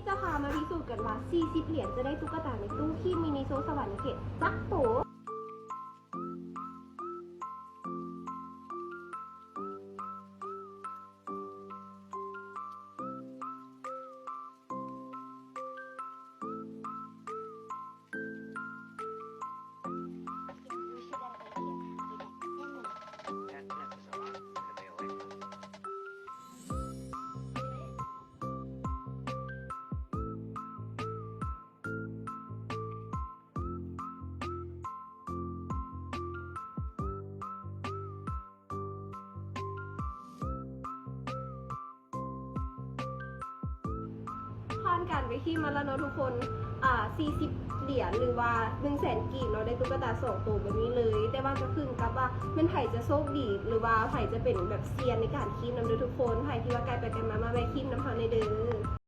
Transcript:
ຈະພາມາພິສູດກັນວ່າ ສີ່ສິບຫຼຽນຈະໄດ້ຕຸກກະຕາໃນຕູ້ຄີບມິນິໂຊສະຫວັນນະເຂດຈັກໂຕ. ຜ່ານການໄປຄີບມາແລ້ວເນາະທຸກຄົນ ອ່າ ສີ່ສິບຫຼຽນ ຫຼືວ່າ ໜຶ່ງແສນກີບເນາະ ໄດ້ຕຸກກະຕາສອງໂຕແບບນີ້ເລີຍ. ແຕ່ວ່າຈະຂຶ້ນກັບວ່າແມ່ນໃຜຈະໂຊກດີ ຫຼືວ່າໃຜຈະເປັນແບບຊຽນໃນການຄີບນຳເດີທຸກຄົນ. ໃຜທີ່ວ່າໃກ້ໄປໃກ້ມາ ມາແວະຄີບນຳເຮົາແດ່ເດີ.